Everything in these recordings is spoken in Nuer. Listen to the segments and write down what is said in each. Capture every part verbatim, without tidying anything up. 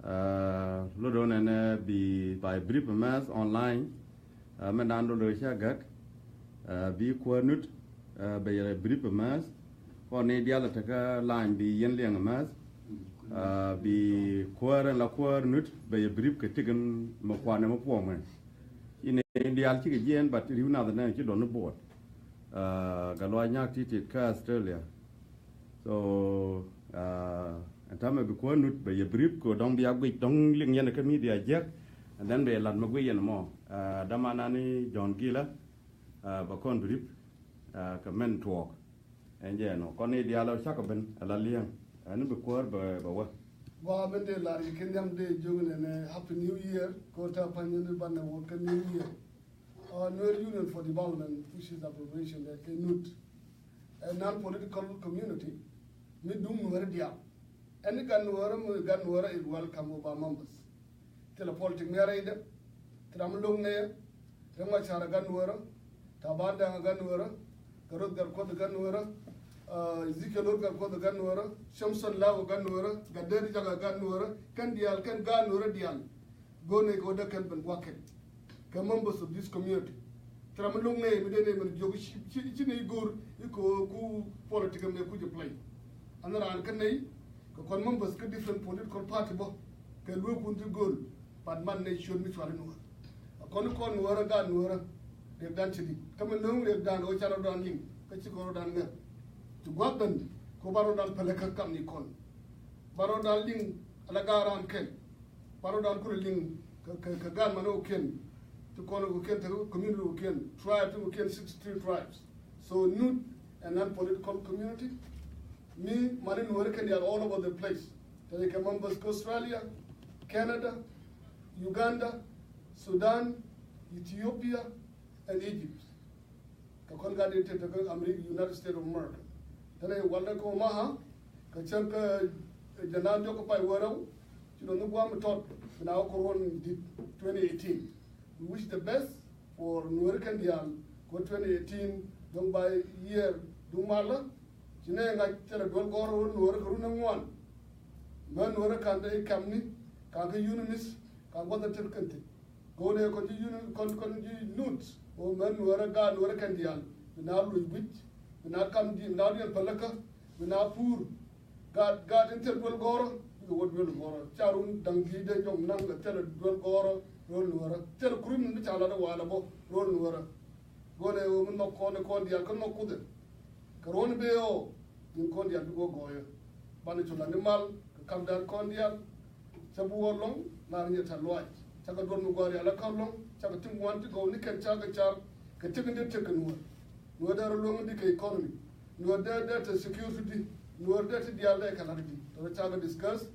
Lotdɛ nɛnɛ bi by brief mɛth online. Mɛn dan lotdɛ cä gäk bi kuäär nut bɛ yɛ brief mɛth. Kɔn ni dial tekä lany bi yɛn liɛŋ mɛth. Bi kuäär ɛn la kuäär nut bɛ yɛ brief kɛ tikin mɛ kuanɛ mɛ puɔmɛ. Inɛ dial cikɛ jiɛn but riw nath nɛ ci dɔn ni buɔt. Gat luac nyak titit kä Australia. So ɛn tamɛ bi kuäär nut bɛ yɛ brief kɛ dɔŋ bia guic dɔŋ liŋ yɛn kä media jiäk. And then bɛ yɛ lat mɛ guic yɛn mɔ. Dama nani John Gila bɛ kɔn brief kɛ mɛn tuɔɔk. Ɛn jɛ ɛnɔ kɔn ni dial cakɔ ben ala liɛŋ ɛn bi kuäär bɛ bɛ wä. Gua ben de lar yi ken yam de jong ne ne Happy New Year ko ta pan ni ban ne wo ken New Year. Nuer Union for Development, which is abbreviation de ke nut. A non-political community mi duŋ Nuer dial. Any gan Nuer mi gan Nuer is welcome of our members. Thilɛ politic mi a rɛydɛ. Thilɛ mi loŋ nɛyɛ. Riɛk Macar a gan Nuer. Taban Dɛŋ a gan Nuer. Gat Roth Gatkuoth a gan Nuer. Ezekiel Roth Gatkuoth a gan Nuer. Samson Law a gan Nuer. Gat Deri Jaga a gan Nuer. Kɛn dial kɛn gan Nuer dial. Go̱o̱r nɛy kɛ wä dee kɛn ben gua̱kɛn kɛ members of this community. Thilɛ mi loŋ nɛy mi dee nɛy mɛn jiök ci nɛy go̱o̱r i̱ kɛ ɣöö ku politic ɛmɛ kuc ɛ play. An raan kä nɛy kɛ kɔn members kä different political party bä kɛ lueekun ti go̱o̱r. But man nɛy ciöt mi cuali Nuäär a kɔn i̱ kɔn Nuäärä gaat Nuäärä. Riɛkdan ci di̱t kä mi no̱o̱ŋ riɛkdan ɣöö ca rɔ̱dan liŋ kä ci kɔn rɔ̱dan ŋäth. Ci gua̱th ben kɛ ɣöö ba rɔ̱dan päl kä kam ni kɔn ba rɔ̱dan liŋ ala gaat raan kɛl. Ba rɔ̱dan kulɛ liŋ kɛ kɛ kɛ gaat man ɛ wä kiɛn. Ti kɔn ɛ wä kiɛn te community wä kiɛn, tribe ti wä kiɛn, sixty three tribes. So nut ɛ non political community. Mi mani Nuäri kɛn dial all over the place. Te kɛ members kɛ Australia, Canada, Uganda, Sudan, Ethiopia, and Egypt. Kɛ kɔn gat in te te kä America, United States of America. Te nɛ walɛ kɛ Omaha kɛ cäŋ kä jɛ naan diɔk kä pay wärɛw. Ci dɔ̱ŋ ni guam tɔt bi na wä kɛ ruɔn dit twenty eighteen. We wish the best for Nuäri kɛn diaal kɛ twenty eighteen dɔ̱ŋ ba year duŋ malä. Ci nɛ ŋa̱c thilɛ duel gɔ̱rä wä Nuäri kɛ run ni ŋuan. Mɛ Nuäri ka̱n dee kamni ka̱n kä UNMISS ka̱n gua̱th a tet kɛn thi̱n. Go̱o̱rɛ kɔn ji̱ yun kɔn kɔn ji̱ nut ɣöö mɛ Nuäärä gaat Nuäärä kɛn diaal bi na luc gui̱c bi na kam di̱i̱n na diɛn päläkä bi na puur. Gaat gaat in thil duel gɔ̱rä bikɛ wä duel gɔ̱rä ca run da̱ŋ di̱i̱t dee jɔm naŋ kɛ thil duel gɔ̱rä ro̱l Nuäärä thil kurum mi ca lat ɛ walɛ bä ro̱l Nuäärä. Go̱o̱rɛ ɣöö mi nhɔk kɔn ɛ kɔn diaal kä nhɔk kuthɛ. Kɛ ruɔ̱n bee ɣɔɔ in kɔn diaal bik wä gɔɔyä. Banɛ cu la ni mal kɛ kam da̱a̱n kɔn diaal. Cä bi wä lɔŋ lar nyɛ tɛ̈th luaac cakɛ duɔ̱r mi gua̱a̱r rial ɛ ka̱r lɔŋ cakɛ ti ŋuan ti gɔw ni kɛn cakɛ car. Kɛ ti̱k in dee ti̱k kɛ Nuäär. Nuäär dee rɔ luäŋ in di kɛ economy. Nuäär dee dee te security di. Nuäär dee ti diaal dee kɛ la̱t di tɔ̱ cakɛ discuss.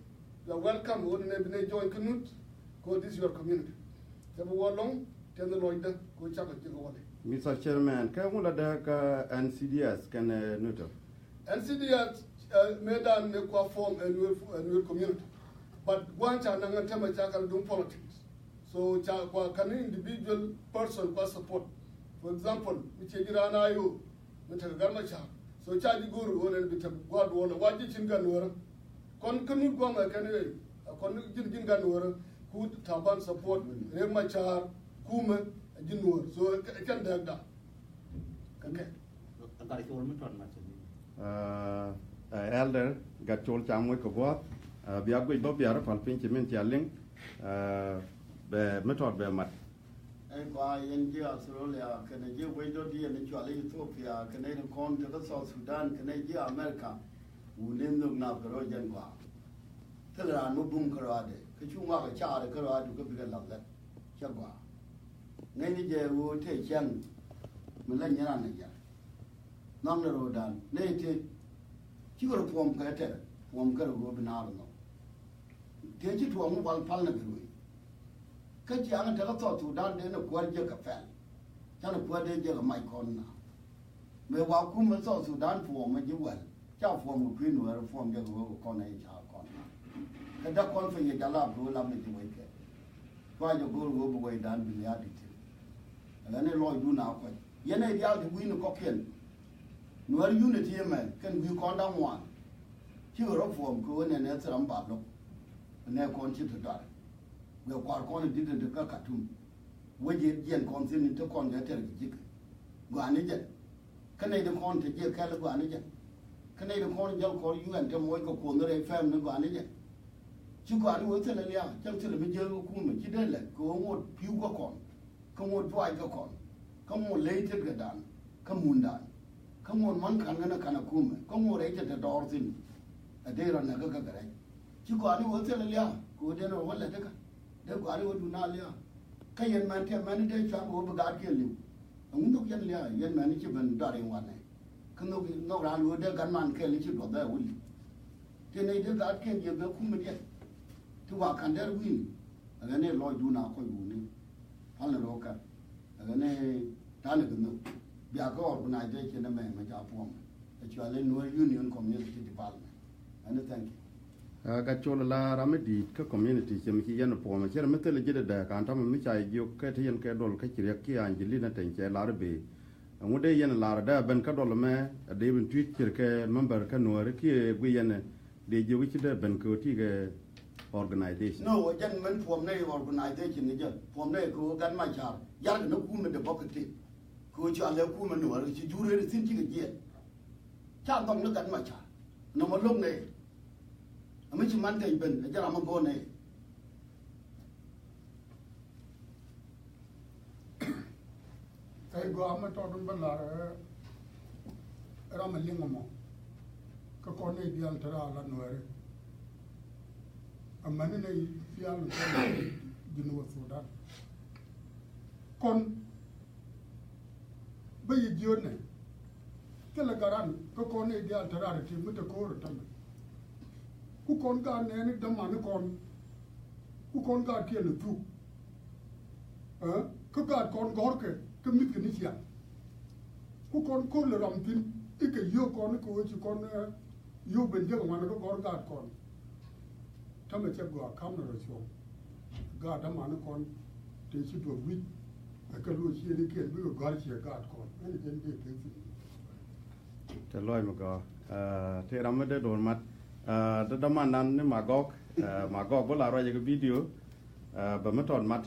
You are welcome ɣöö ni nɛ bi nɛ join kä nut. Kɛ ɣöö this your community. Cɛ bi wä lɔŋ tiɛn ni lɔcdä kɛ ɣöö cakɛ ji̱ kɛ wä lɛ. Mister Chairman, kɛ ŋu la dee kä N C D S kɛn nutɔ? N C D S mëë dan mëë kua form ɛ Nuer community. But gua̱n ca naŋ ɛ tämɛ ca kɛn duŋ politics. So ca kua kɛn individual person kua support. For example mi ciɛ ji̱ raan a yo mi tekɛ Gat Macar. So ca ji̱ go̱o̱r ɣöö nɛn bi tek gua̱a̱r duɔ̱ɔ̱lɛ wa ji̱ cin Gat Nuäärä. Kɔn kä nut gua̱a̱mɛ kɛn ɣöö a kɔn ji̱n ji̱n Gat Nuäärä. Ku Taban support Riek Macar kumɛ a ji̱ Nuäär. So ɛ kɛn dääkda. Kɛ kɛ. Gat Col mi tɔt ma cɛ ni. Elder Gat Col ca moc kɛ gua̱a̱th. Bia guic bä bia rɔ pal piny ci min cia liŋ. Bɛ mi tɔt bɛ mat. Ɛn kua yɛn ji̱ Australia kɛnɛ ji̱ wec dɔ̱diɛn cual Ethiopia kɛnɛ ri kɔn tekä South Sudan kɛnɛ ji̱ America. Wuni nhök nath kɛ rɔ jɛn kua. Thil raan mi bum kärɔaadɛ kä cu ŋɔak ɛ caarɛ kärɔaadu kä bikɛ lath lɛt. Cä gɔaa ŋäcni jɛ ɣöö tëë cäŋ mi la nyin ran ɛ jɛ. Nhɔaknɛ ro̱o̱dan nɛy tëë cikɛ rɔ puɔ̱m kɛ tɛr puɔ̱m kärɛ ɣöö bi naar nhɔk. Tëë ci tuɔɔk mi wal pal nɛ kɛ ruëëc. Kä ciaŋ tekɛ South Sudan dee nɛ kuäär jiäk kɛ pɛl. Canɛ kuäär dee jiäk kɛ mac kɔn na. Mëë wa kumɛ South Sudan puɔmɛ ji̱ wäl ca puɔm kɛ kui̱ Nuäärä puɔm jɛ kɛ wee kɛ kɔn ɛ ca kɔn. Kɛ däk kɔn piny jɛ jala bi wee lam ni ji̱ wec kɛ. Cua jɛ go̱o̱r wee bi wecdan bi lia̱a̱ di̱t thi̱n. Ɛlɛ ni lɔcdun a kuec yɛn ɛ diaal ti wi̱i̱ni kɔkiɛn. Nuäär unity ɛmɛ kɛn wi̱i̱ kɔn da̱ŋ ŋuan. Cikɛ rɔ puɔm kɛ wee nɛn ɛ thil ram ba lo̱k. Nɛ kɔn ci te dɔar. Guɛ kuar kɔn in dit in te kä Khartoum. Wec jiɛn kɔn thin in te kɔn gɛ tɛr kɛ ji̱k. Guani jɛn. Kä nɛy di kɔn te jiɛ kɛl guani jɛn. Kä nɛy di kɔn jäl kɔn U N te moc kɛ kuɔn rɛy fɛm ni guani jɛn. Ci guani wä thilɛ lia̱a̱ cäŋ thilɛ mi jiäk kä kumɛ ci dee lɛk kɛ ɣöö ŋot pi̱w kä kɔn. Kä ŋot juac kä kɔn, kä ŋot ley tet kɛ dan, kä mun dan, kä ŋot man kan kɛn kan a kumɛ, kä ŋot rɛy cɛ te dɔɔr thin. A dee rɔ näk kä kɛ rɛc. Ci gɔaa ni wä thilɛ lia̱a̱ kɛ wä dee rɔ wä lɛ tekä. Dee gɔaa ni wä dun a lia̱a̱. Kä yɛn mɛn tɛ mɛn dee cua̱ŋ kɛ wä bi gaat kiɛ li̱w. Ɛŋu nhök yɛn lia̱a̱ yɛn mɛn ci ben dɔar in wanɛ. Kä nhök nhök raan wä dee gat man kɛl ci duɔth bɛ wä li̱w. Ti nɛy dee gaat kiɛn jiɛ bɛ kumɛ diɛn. Ti wa kan dɛr wi̱i̱ni. Ɛ ɣän ni lɔcdun a kɔc wuni. Pal ni rɔ kɛl. Ɛ ɣän ni ta̱a̱ ni kɛ nhök. Bia kä organization ɛmɛ mɛ ca puɔmɛ. Ɛ cɔal i̱ Nuer Union Community Development. Ɛ ɣän ni thank you. Ɛ gat col la ram mi di̱i̱t kä community cɛ mi ci yɛn puɔmɛ cɛ rɛ mi thilɛ ji̱ dee dee kan tamɛ mi ca jiök kɛ ti yɛn kɛ duɔl kä ci riɛk kiɛ Angelina Teny cɛ lar i̱ bëë. Ɛŋu dee yɛn lar dee ben kä duɔl ɛmɛ ɛ dee bin tui̱c cir kɛ member kä Nuääri kiɛ guiy yɛn dee jiök i̱ ci dee ben kɛ ɣöö ti kɛ organization. No, ɛ jɛn mɛn puɔm nɛy organization ni jɛ puɔm nɛy kɛ ɣöö Gat Macar yarkɛ ni kumɛ dee bɔk kɛ tëk kɛ ɣöö cɔal ɛ kumɛ Nuääri ci jur ɣet ɛ thi̱n cikɛ jiɛɛn. Ca dhɔk ni Gat Macar nɔmɔ lo̱k nɛy. Ɛ mi ci man kɛc ben ɛ jɛ ram mi go̱o̱r nɛy. Thɛy gɔaa mi tɔt in bä lar ɛ ram ɛ liŋ ɛmɔ. Kä kɔn nɛy diaal te raar la Nuääri. Amäni nɛy diaal in kɔn Junub Thudan. Kɔn bä yi jiöt nɛ thilɛ garan kä kɔn nɛy diaal te raar ɛ ti mi te ko̱o̱r ɛ tämɛ. Ku kɔn gaat nɛɛni dämani kɔn. Ku kɔn gaat kiɛn ɛ thuk. Ɛ kä gaat kɔn gɔ̱rkɛ kä mi̱thkɛ ni ciaŋ. Ku kɔn ko̱r lɛ ram thi̱n i̱ kɛ yio̱o̱k kɔn i̱ kɛ ɣöö ci kɔn ɛ yio̱o̱k ben jiäk ɛ ŋuan kä gɔ̱r gaat kɔn. Tämɛ cɛ gɔaa ka̱m ni rɔ cuɔ̱ŋ. Gaat dämani kɔn tëë ci duɔth wi̱c ɛ kɛ lo̱c ciëënikiɛn bikɛ gɔ̱a̱r ciɛ gaat kɔn. Ɛn ɛ jɛn dee kɛ thi̱n. Te lɔc mi gɔaa. Ɛ, te ram mi dee do̱r mat. Ɛ, dee dämandan ni Magɔk. Ɛ, Magɔk bä la ruacɛ kɛ video. Ɛ, bɛ mi tɔt mat.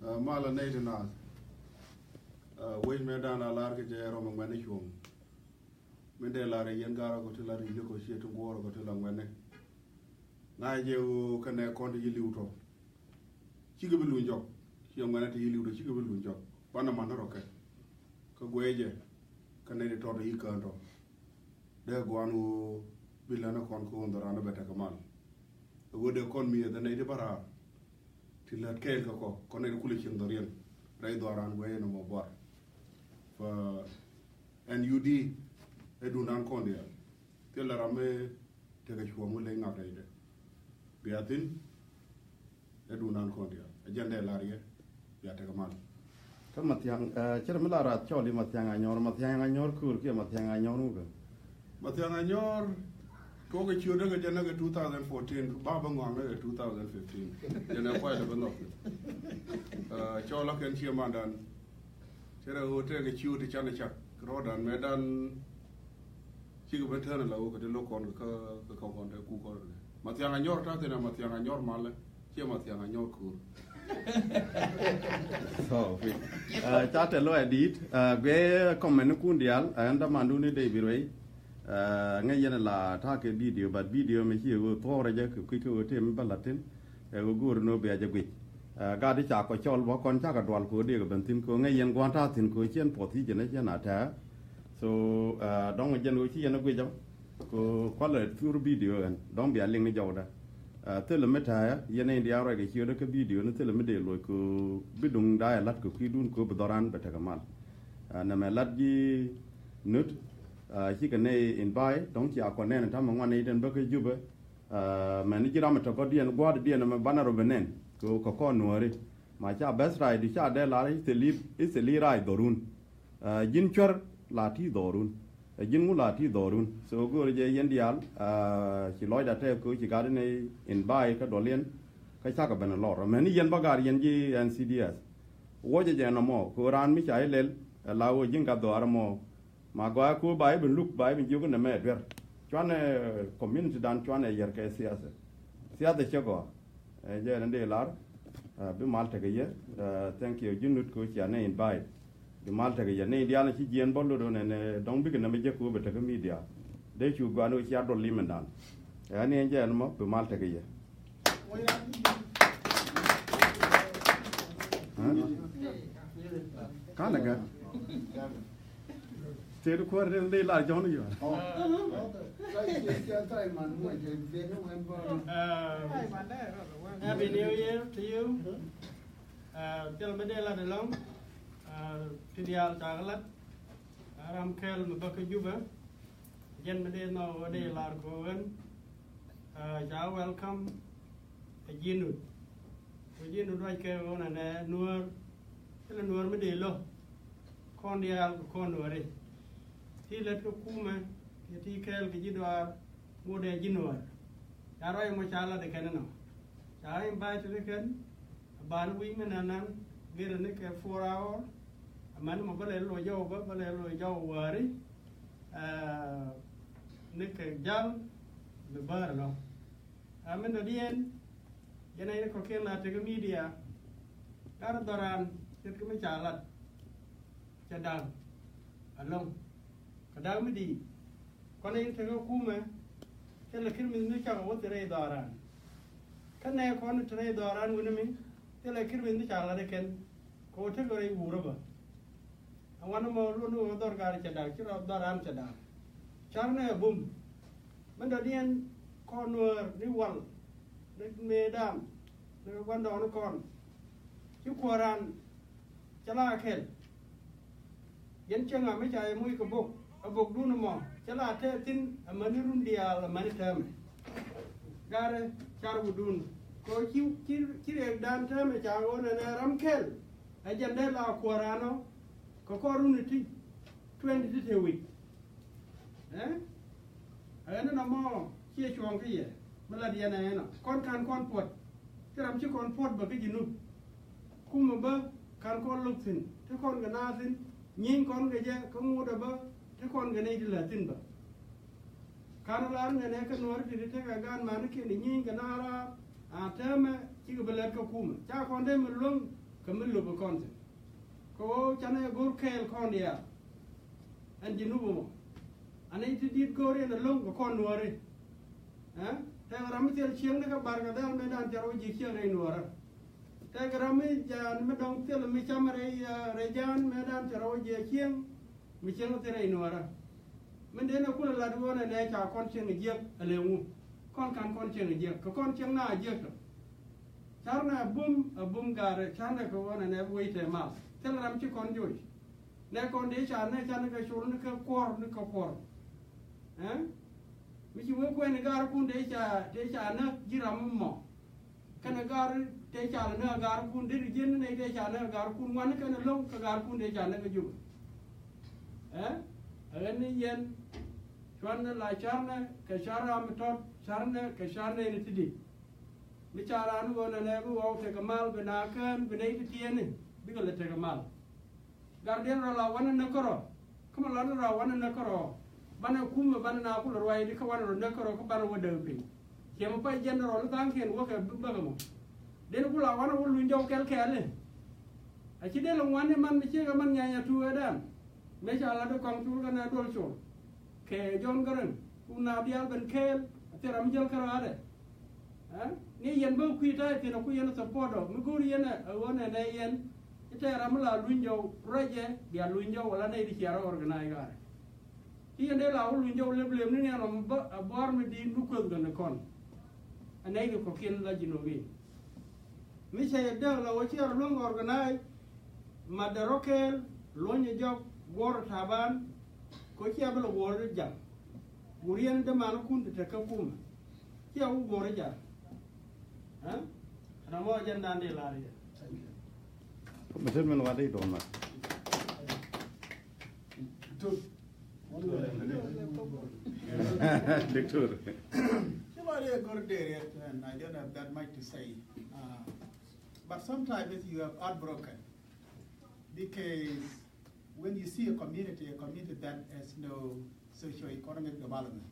Ɛ, malɛ nɛy ti naath. Ɛ, wec mëëdan a lar kɛ jɛ rɔm ɛ ŋuɛ̈ni cuɔ̱ŋ. Min dee lar ɛ yɛn ga̱r a kɔ ti la ri̱c ni kɔ ciɛ ti guɔ̱ɔ̱r a kɔ ti la ŋuɛ̈ni. Ŋa̱c jɛ ɣöö kɛnɛ kɔn ti ci li̱w tɔ. Cikɛ bi luny jɔk. Ciɛ ŋuɛ̈ni ti ci li̱w tɔ cikɛ bi luny jɔk. Banɛ man ni rɔ kɛ. Kä guɛcɛ. Kɛnɛ ti tɔt ɛ yi kään tɔ. Dee gua̱a̱n ɣöö bi länä kɔn kä ɣöö dhɔran bɛ tekɛ mal. Ɛ ɣöö dee kɔn mi̱eth ɛ nɛy ti bä raar. Ti lät kɛɛl kä kɔ kɔn nɛy ti kulɛ cieŋ dhɔriɛn. Rɛy dhɔran guɛcɛ nɔmɔ buar. Fa ɛn yudi ɛ duundan kɔn diaal. Thilɛ ram mi tekɛ cuɔ̱ɔ̱ŋ mi leny ŋak rɛydɛ. Bia thi̱n ɛ duundan kɔn diaal ɛ jɛn dee lar yɛ bia tekɛ mal. Kä Mathiaŋ, ɛ, cɛ rɛ mi la rath cɔl i̱ Mathiaŋ Anyɔr, Mathiaŋ Anyɔr köör kiɛ Mathiaŋ Anyɔr ŋukɛ. Mathiaŋ Anyɔr tuɔɔk kɛ ciötdä kɛ jɛn näkɛ two thousand fourteen ba bä ŋɔaŋ näkɛ two thousand fifteen. Jɛn ɛ kuay lɛ bä nhɔk. Ɛ, cɔl a kɛn ciɛ mandan. Cɛ rɛ ɣöö tɛkɛ ciöt ti canɛ cak rɔɔdan mɛtdan. Cikɛ ben tään ala wä kɛ ti lo̱k kɔn kɛ kä kɔn kɛ kuk kɔn kɛ. Mathiaŋ Anyɔr ta̱thi̱n a Mathiaŋ Anyɔr malɛ. Ciɛ Mathiaŋ Anyɔr ko̱o̱r. So, ɛ, ca tɛ lɔc ɛ di̱i̱t. Ɛ, guɛ comment ni kun diaal, ɛ, ɛn dämandun ni David Wei. Ɛ, ŋäc yɛn la ta̱a̱ kɛ video, but video mi ciɛ ɣöö thuɔɔrɛ jɛ kɛ kui̱ kɛ ɣöö tëë mi bä la̱t thi̱n. Ɛ, ɣöö go̱o̱r ni ɣöö bia jɛ guic. Ɛ, gat i̱ ca kɔ cɔl bä kɔn cakɛ dual kɛ ɣöö dee kɛ ben thi̱n kɛ ɣöö ŋäc yɛn gua̱n ta̱a̱ thi̱n kɛ ɣöö ciɛn puɔth yic jɛn ɛ ciɛn a tɛ̈ɛ̈. So, ɛ, dɔ̱ŋ jɛn ɣöö ci yɛn ɛ guic ɔ. Kɛ kualɛ thur video ɛn dɔ̱ŋ bia liŋ ni jɔwdä. Ɛ, thilɛ mi ta̱a̱ yɛn in diaal ruac kɛ ciötdä kä video ni thilɛ mi dee luɔc kɛ bi duŋ da̱a̱ ɛ la̱t kɛ kui̱dun kɛ bi dhɔran bɛ tekɛ mal. Ɛ, nɛmɛ la̱t ji̱ nöt, ɛ, cikɛ nɛy in ba̱a̱y dɔ̱ŋ cia kɔn nɛn in ta̱mɛ ŋuan nɛy den bä kä Jubɛ. Ɛ, mɛn ji̱ ram ɛ tɔ̱ gɔ̱diɛn gua̱a̱r diɛn ɛmɛ banɛ rɔ bɛ nɛn kɛ kɔn nuääri. Ma ca bɛth raacdu ca dee lar i̱ thil i̱, i̱ thil i̱ raac dhɔrun. Ɛ, ji̱n cuɛr la ti dhɔrun. Ɛ, ji̱n ŋu la ti dhɔrun. So go̱o̱rɛ jɛ yɛn diaal, ɛ, ci lɔcda tɛɛp kɛ ci gat inɛ in ba̱a̱y kä duɔliɛn. Kä cakɛ ben ɛ lɔr. Mɛn ni yɛn bä gar yɛn ji̱ N C D S. Wuɔcɛ jɛ nɔmɔ. Kɛ raan mi ca ilɛl, ɛ, la wä ji̱n gat dhɔaar ɛmɔ. Ma gɔaa kɛ ba i̱ ben luk, ba i̱ ben jiök inɛ mɛ duer. Cuanɛ community dan cuanɛ yɛr kɛ siasa. Siasa cɛ gɔaa. Ɛ jɛ ni dee lar. Bi mal tekɛ yɛ. Thank you. Ji̱n nut kɛ wä cia ni invite. Bi mal tekɛ yɛ ni diaal ni ci jiɛn bä lot ɣän ɛn dɔ̱ŋ bikɛ nɛmɛ jɛ kɛ wä bɛ tekɛ media. Dee cu gɔaa ni wä cia dɔl limɛn dan. Ɛ ni ɛn jɛ ɛn mɔ bi mal tekɛ yɛ. Kanɛ gɛ. Tëë di kuäär den dee lar jɔ̱ɔ̱n yɔ. Happy New Year to you. Thil mi dee lat ɛlɔ̱ŋ. Ti diaal cakɛ lat. Ram kɛl mi bä kä Jubɛ. Jɛn mi dee nhɔk wä dee lar kɛ ɣän. Ca welcome. Ɛ ji̱n nut. Kɛ ji̱n nut ruac kɛ ɣöö nɛnɛ Nuäär. Thilɛ Nuäär mi dee lo̱. Kɔn diaal kɛ kɔn Nuääri. Ti lät kä kumɛ kɛ ti kɛɛl kɛ ji̱ dɔaar ŋot ɛ ji̱ Nuäär. Ca ruac mɔ ca lat ɛ kɛn inɔ. Ca invite ri kɛn. Ban wi̱i̱ mi nɛn nɛn gɛrɛ ni kɛ four hour. Amäni mɔ bä lɛ lo̱ jɔw bä bä lɛ lo̱ jɔw wäri. Ni kɛ jal mi bäär ɛlɔ̱ŋ. A min dɔ̱diɛn yɛn a yɛn kɔ̱kiɛn la tekɛ media. Gat dhɔran ce̱tkɛ mi ca lat. Cɛ da̱ŋ ɛlɔ̱ŋ kɛ da̱ŋ mi di̱i̱t. Kɔn a yɛn tekɛ kumɛ. Thilɛ kir mi ni cakɔ wä thirɛ i̱ dhɔran. Kä nɛ kɔn thirɛ i̱ dhɔran wini mi thilɛ kir mi ni ca lat ikɛn. Kɛ wä tekɛ rɛy wurä bä. Awan mɔ luɔt ni ɣöö dhɔr gat cɛ da̱k ci rɔ dhɔr an cɛ da̱k. Car nɛ a bum. Min dɔ̱diɛn kɔn Nuäär ni wal ni mëëdan ni gua̱ndɔɔŋni kɔn. Ci kuɔran cɛ la kɛl. Yɛn cieŋ a mi ca yɛ moc kɛ bok a bokdun mɔ cɛ la tɛth thi̱n amäni run diaal amäni täämɛ. Garɛ car wudun kɛ ɣöö ci, ci, ci riɛkdan täämɛ ca ɣöö nɛnɛ ram kɛl. Ɛ jɛn dee la kuɔran ɔ kɛ kɔr runi ti twenty ti te wi̱c. Ɛ ɣän inɔ mɔ ciɛ cuɔ̱ɔ̱ŋ kä yɛ mi lat yɛn ɛ inɔ kɔn ka̱n kɔn puɔt. Ti ram ci kɔn puɔt bä kä ji̱ nup. Kumɛ bä ka̱n kɔn lo̱k thi̱n ti kɔn kɛ naath thi̱n. Nyieny kɔn kɛ jɛ kä ŋuut ɛ bä ti kɔn kɛ nɛy ti lät thi̱n bä. Ka̱n lar nɛnɛ kä Nuɔ̱ɔ̱ri ti ti tekɛ gan manikiɛn i̱ nyieny kɛ naath raar. A täämɛ cikɛ bi lät kä kumɛ ca kɔn dee mi luäŋ kɛ mi lo̱k kɛ kɔn thi̱n. Kɛ ɣöö canɛ go̱r kɛɛl kɔn diaal. Ɛn ji̱ nup ɛmɔ anɛ ti di̱t go̱o̱r yɛn ɛlɔ̱ŋ kɛ kɔn Nuääri. Ɛ tɛkɛ ram mi thil cieŋ ni kä bar kɛ dhɛl mëëdan cɛ rɔ ji̱ cieŋ rɛy Nuäärä. Tɛkɛ ram mi jaan mi dɔ̱ŋ thil mi cam rɛy rɛy jaan mëëdan cɛ rɔ ji̱ cieŋ mi cieŋ thil rɛy Nuäärä. Min dee ni kulɛ lat ɣöö nɛnɛ ca kɔn cieŋ jiäk ɛ lëŋu. Kɔn ka̱n kɔn cieŋ jiäk kɛ kɔn cieŋ na jiäk tɔ. Carnɛ a bum a bum gaarɛ carnɛ kɛ ɣöö nɛnɛ bi wec tɛ mal thil ram ci kɔn joc. Nɛ kɔn dee ca nɛ canɛ kɛ col ni kɛ kuɔr ni kɛ kuɔr. Ɛ mi ci wee kuɛn ni gaarkun dee ca dee ca näk ji̱ ram mɔ. Kɛnɛ gaar tee ca lɛ näk gaarkun dee ri ji̱n ni nɛ tee ca näk gaarkun ŋuan kɛnɛ lo̱ŋ kɛ gaarkun dee ca näk kɛ jok. Ɛ ɛ ɣän ni yɛn cuanɛ la carnɛ kɛ car ram mi tɔt carnɛ kɛ carnɛ ni ti di. Mi ca raan ɣöö nɛnɛ bi ɣɔw tekɛ mal bi na kään bi nɛy ti tiɛɛni bikɛ lɛ tekɛ mal. Gardiɛn rɔ la wanɛ näk kärɔ̱ kä mi lɔni rɔ wanɛ näk kärɔ̱. Banɛ kumɛ banɛ na kulɛ ruacdi kä wanɛ rɔ näk kärɔ̱ kä banɛ wä däk piny. Ciɛ mi pay jɛn rɔ ni tha̱a̱ŋkiɛn wäkɛ bi bäkɛ mɔ. Deni ku la wanɛ wä luny jɔw kɛl kɛɛli. A ci dee lɛ ŋuani man mi ciekɛ man nyanya tuuɛdan. Mëë ca lat di kɔŋ cul kɛnɛ duɔl cul. Kɛ Jɔn Gäräŋ ku na diaal ben kɛɛl a thil ram jäl kärɔadɛ. Ɛ ni yɛn bä kui̱ ta̱a̱ thi̱n a ku yɛn support ɔ mi go̱o̱r yɛn ɛ ɣöö nɛnɛ yɛn. I̱ tɛɛr ram mi la luny jɔw ruacɛ bia luny jɔw wala nɛy ti cia rɔ organize ɣaarɛ. Ci yɛn dee la wä luny jɔw lep lep ni ni ɛn ram bä a buaar mi di̱i̱t mi kueth gän kɔn. Ɛ nɛy ti kɔ̱kiɛn la ji̱ no̱o̱ŋ i̱ mi cɛ yɛ däk la wä ciɛ rɔ luäŋ organize. Mat dɛ rɔ kɛɛl luɔ̱nyɛ jɔk guɔ̱r ta̱a̱ ban. Kɛ cia bi lɛ guɔ̱r ja̱ŋ guɔ̱r yɛn dämanikun ti te kä kumɛ. Cia wä guɔ̱r ja̱ŋ. Ɛ ram mɔ jɛn dan di lar yɛ. Mi tet min wa di dɔn ma. Doctor. Ci lɔcdä go̱r dee riɛt, and I don't have that much to say. Uh, but sometimes you have heartbroken because when you see a community, a community that has no socio-economic development,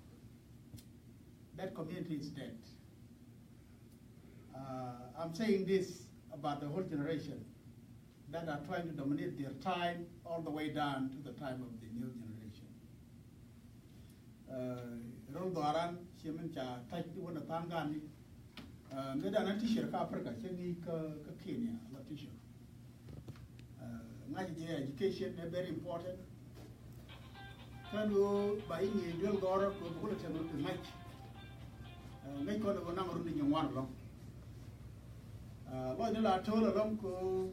That community is dead. Uh, I'm saying this about the whole generation that are trying to dominate their time all the way down to the time of the new generation. Uh, rol dhɔaran cie min ca tac wän a tha̱a̱ŋ gani. Uh, mëë dan a teacher kä Africa cä ŋi̱i̱c kä, kä Kenya la teacher. Uh, ŋa̱c jɛ education ɛ very important. Kä ni ɣöö ba i̱ ŋi̱i̱c duel gɔ̱rä kɛ buk lɛ tɛm kɛ ŋa̱c. Uh, ŋäc kɔn ɛ ɣöö naŋ run ni nyin ŋuan ɛlɔ̱ŋ. Uh, lɔcni la to̱l ɛlɔ̱ŋ kɛ ɣöö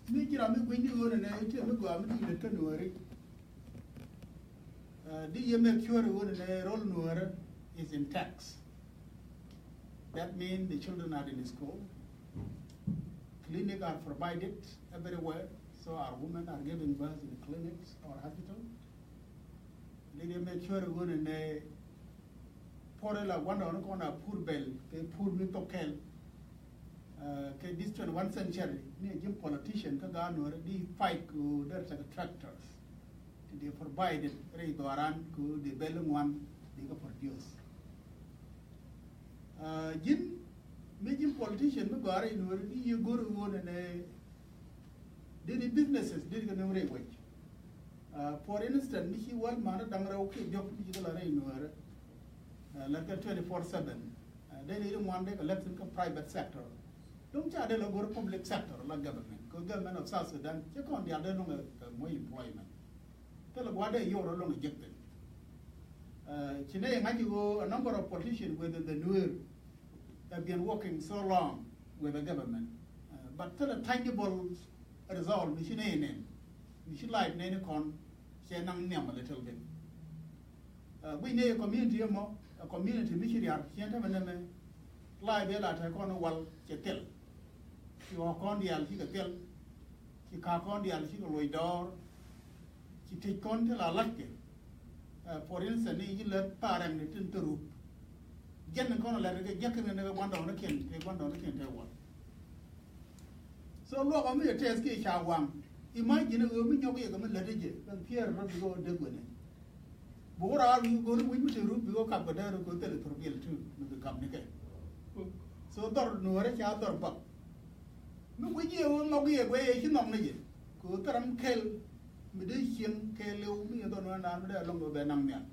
mi ji̱ ram mi gui̱ny ni ɣöö nɛnɛ i̱ tëë mi gɔaa mi di lät kä Nuääri. Uh, di yɛ make sure ɣöö nɛnɛ rol Nuäärä is intact. That means the children are in school. Clinic are provided everywhere, so our women are giving birth in clinics or hospital. Di yɛ make sure ɣöö nɛnɛ puɔr ila gua̱ndɔɔŋni kɔn a pur bɛl kɛ pur mi thok kɛl. Uh, kɛ this twenty-one century ni a ji̱ politician kä gaat Nuäärä di fight kɛ ɣöö dee tekɛ tractors. Ti dee provided rɛy dhɔaran kɛ ɣöö dee bɛl ŋuan dee kɛ produce. Uh, ji̱n mi ji̱n politician mi gɔaa rɛy Nuäärä di yɛ go̱r ɣöö nɛnɛ dee di businesses dee di kɛ nöŋ rɛy wec. Uh, for instance, mi ci Walmart ni da̱ŋ rɛw kiɛ diɔ̱k mi ci kɛ la rɛy Nuäärä. Uh, la kɛ twenty-four seven. Uh, dee ni ri ŋuan dee kɛ lɛp thi̱n kä private sector. Duŋ ca dee la go̱r public sector la government. Kɛ government of South Sudan cɛ kɔn diaal dee luŋ kɛ, kɛ moc employment. Thilɛ gua̱a̱r dee yor luŋ jek thi̱n. Uh, ci nɛ ŋa̱c i̱ ɣöö a number of politicians within the Nuer have been working so long with the government. Uh, but thilɛ tangible result mi ci nɛ nɛn. Mi ci life nɛn kɔn cɛ naŋ nhiam a little bit. Uh, guic nɛ community ɛmɔ, a community mi ci riar cɛ tämɛ nɛmɛ. Life bɛ la tɛ kɔn wal cɛ thil. Ci ɣɔ̱k kɔn diaal ci kɛ thil. Ci ka̱a̱k kɔn diaal ci kɛ loc dɔɔr. Ci tëc kɔn ti la latkɛ. Uh, for instance, ni ci lät parent ni tin te rup. Jɛn ni kɔn lät kɛ jɛk ni kɛ gua̱ndɔɔŋnikiɛn, kɛ gua̱ndɔɔŋnikiɛn te wal. So luɔk ɔ mi yɛ tɛth kiɛ ca waŋ. Imagine ɣöö mi nyɔk yɛ kɛ mi lät jɛ, ben thier rɔ bi kɛ ɔ dek wene. Bi wä raar wi̱i̱ go̱o̱ri wi̱c mi te rup bi kɛ kap kɛ dee rɔ kɛ thil thor biɛl tu mi bi kap ni kɛ. So dhɔr Nuäärä ca dhɔr bak. Mi guic yɛ ɣöö nhɔk yɛ guɛ yɛ ci nhɔk ni jɛ. Kɛ ɣöö thil ram kɛl mi dee cieŋ kɛɛliw mi yɛ dhɔn wä naan mi dee lɔŋ bɛ naŋ nhial.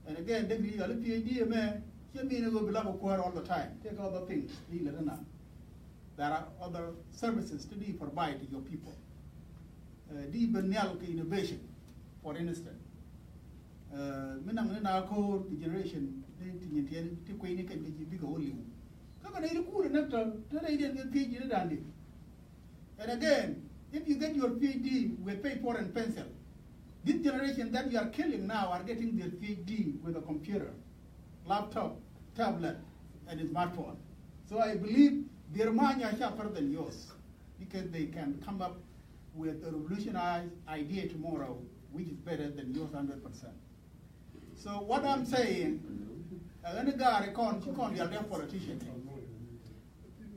And again, degree yɔl i̱ PhD ɛmɛ cɛ mean ɣöö bi lak ɛ kuäär all the time. Take other things di lät ɛnan. There are other services ti di provide to your people. Uh, di ben nhial kɛ innovation, for instance. Uh, mi naŋ ni na ko̱o̱r kɛ generation ni ti nyin tiɛn ti kui̱ni kɛn kɛ ji̱ bikɛ wä li̱w. Kä kɛ nɛy ti kuur ɛ näk tɔ te rɛydiɛn kɛ PhD ni da̱a̱n di. And again, if you get your PhD with paper and pencil, this generation that you are killing now are getting their PhD with a computer, laptop, tablet, and a smartphone. So I believe their mind are sharper than yours because they can come up with a revolutionized idea tomorrow, which is better than yours hundred percent. So what I'm saying, ɛ ɣän i̱ gaari kɔn ci kɔn dial dee politician.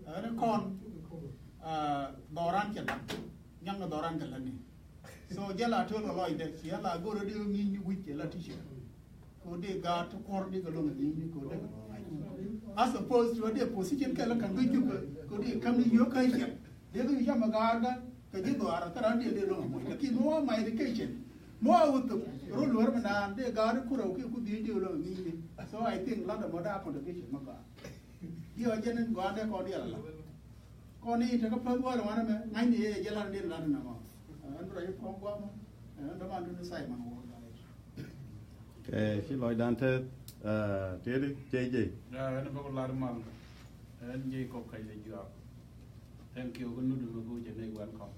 Ɛ ɣän i̱ kɔn, uh, dhɔran cɛ la̱t, nyaŋ dhɔran cɛ la̱t ni. So jɛ la töl kɛ lɔcdɛ ci ala go̱r di ŋi̱i̱c ni wi̱c cɛ la teacher. Ko di gaat ti kuɔr di kɛ loŋ ŋi̱i̱c ni ko di. As opposed to di position kɛ la kan bi jup ko di kam ni yio̱k kä ciɛp. Dee kɛ yu cam a gaar kä kɛ ji̱ dhɔaar a thäran dee dee lo̱ŋ a moc. Lakin mi wa my education mi wa wä thok rol luäär mi naan dee gaar i̱ kurɛ wä kiɛ ku dhiec dee lo̱ŋ a ŋi̱i̱cni. So I think lat ɛmɔ dee a contribution mi gaar. Diɛ wa jɛn in gɔaa dee kɔn diɛl ala kɔn i̱ tekä päth wäär wanɛ mɛ ŋa̱cni yɛ jɛ lat in dee lat in ɛmɔ. Ɛn bi rɔ i̱ pɔm guamɔ ɛn dɔman duni Simon wä. Kɛ ci lɔcdan tɛth, ah, tieti cɛ jɛ. Ya, ɛn bä ku lar mal. Ɛn jɛ kɔk kac lɛ juak. Thank you, ku nut mi ku jɛ ni welcome.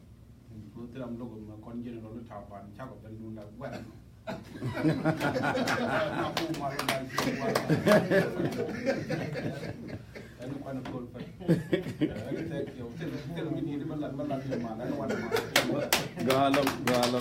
Ku thiram lok mi kɔn jɛ ni rɔ ni tap ban cak bɛ nunda guɛn. Na ku mal na ci wal. Ɛn kuan kol pɛ. Ɛn thank you. Thil, thil mi ni ma lat, ma lat ni mal, ɛn wan mal. Galo, galo.